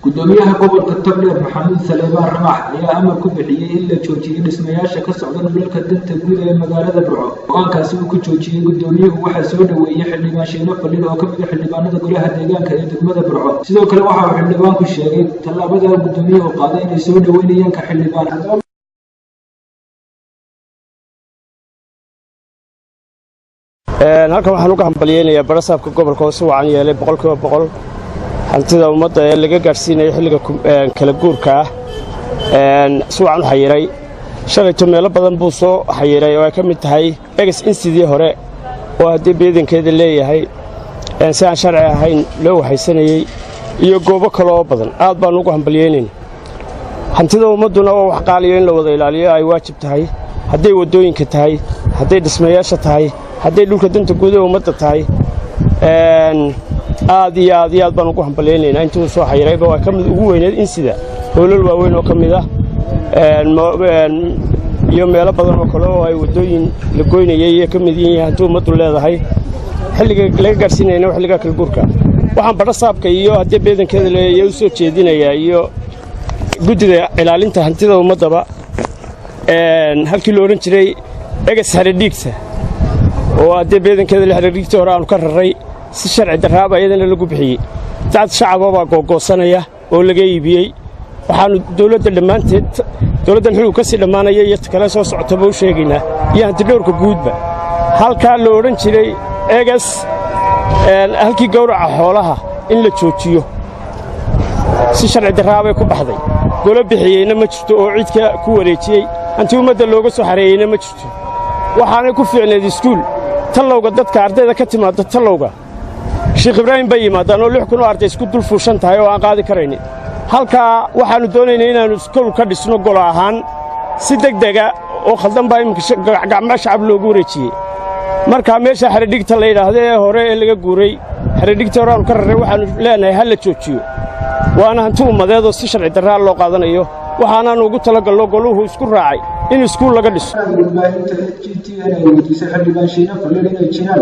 Gudoomiyaha gobolka Togdheer Maxamuud Saleebaan Ramaax ayaa amar ku bixiyey in la joojiyo dhismayaasha ka socda dhulalka danta guud ee magaalada Burco. Go'aankaasi uu ku joojiyey gudoomiyuhu waxaa soo dhoweeyey xildhibaan Shiino Faliil oo ka mid ah xildhibaanada golaha deegaanka ee degmada Burco. Sidoo kale waxa uu xildhibaanku sheegay tallaabada gudoomiyuhu qaaday inay soo dhoweynayaan ka xildhibaan. Halkan waxaan uga hambalyeynayaa barasaabka gobolka oo si wacan yeelay 100% hantida ummadda ee laga gaadhsiinaya xilliga kala guurka ah, si wacan u xayiray. Shalayto meelo badan buu soo xayiray oo ay ka mid tahay eges insidii hore oo haddii beedankeeda leeyahay si aan sharci ahayn loo waxaysanayey iyo goobo kale oo badan. Aad baan ugu hambalyeynayna. Hantida ummadduna waa wax qaaliyo in la wada ilaaliyo ay waajib tahay, hadday waddooyinka tahay, hadday dhismayaasha tahay, hadday dhulka danta guud ee ummadda tahay. Aad iyo aad iyo aad baan ugu hambalyaynaynaa intii uu soo xayirayba. Waa ka mid ugu weyneed in sida hoolal waaweyn oo ka mid ah iyo meelo badan oo kale oo ay waddooyin la goynayay iyo ka mid yihiin hanti ummaddu leedahay xilliga laga gaadhsiinayna waa xilligaa kala guurka. Waxaan badhasaabka iyo haddii beedankeeda leeya u soo jeedinayaa iyo guddida ilaalinta hantida ummaddaba, halkii la odhan jiray eges xeredhiigta oo haddii beedankeeda la xeredhiigtii hore aanu ka rarray, si sharci darraaba iyadana lagu bixiyey. Dad shacaba baa googoosanaya oo laga iibiyey. Waxaannu dawladda dhammaanteed, dawladdan xiluu ka sii dhammaanaya iyo kale soo socotaba u sheegaynaa iyo hantidhowrka guudba, halkaa la odhan jiray eges halkii gawraca xoolaha in la joojiyo. Si sharci darraabay ku baxday, golo bixiyeyna ma jirto oo cidka ku wareejiyey, hanti ummadda looga soo xareeyeyna ma jirto. Waxaanay ku fiicnayd iskuul tallowga dadka ardayda ka timaadda tallowga Sheekh Ibraahim bay yimaadaan oo 6000 oo arday isku dul fuushan tahay oo aan qaadi karaynin. Halkaa waxaannu doonaynay inaannu iskool ka dhisno golo ahaan. Si degdega oo khaldan baa iminka gacmo shacab loogu wareejiyey. Markaa meesha xeredhigta la yidhaahdo ee hore ee laga guuray, xeredhigta hore aanu ka rarray, waxaannu leenahay ha la joojiyo. Waana hanti ummadeedoo si sharci darraa loo qaadanayo. Waxaanaannu ugu talagalno goluhu isku raacay in iskuul laga dhiso. Warbaahinta GTN ay weydiisay xildhibaan Shiino Faliil inay jiraan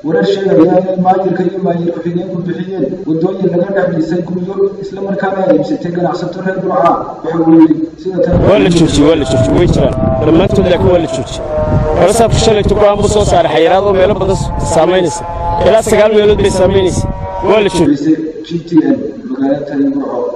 warar sheegaya inay maayirka iyo maayir ku-xigeenku bixiyeen waddooyin laga dhex dhisay guryo isla markaana ay iibsatay ganacsato reer Burca, waxa uu yidhi sida tan: Waa la joojiyey, waa la joojiyey, way jiraan dhammaantood, laakiin waa la joojiyey. Barasaabka shalayto go'aan buu soo saaray xayiraad oo meelo badan saamaynaysa, ilaa 9 meelood bay saamaynaysa. Waa la joojiyey. GTN magaalada Burco.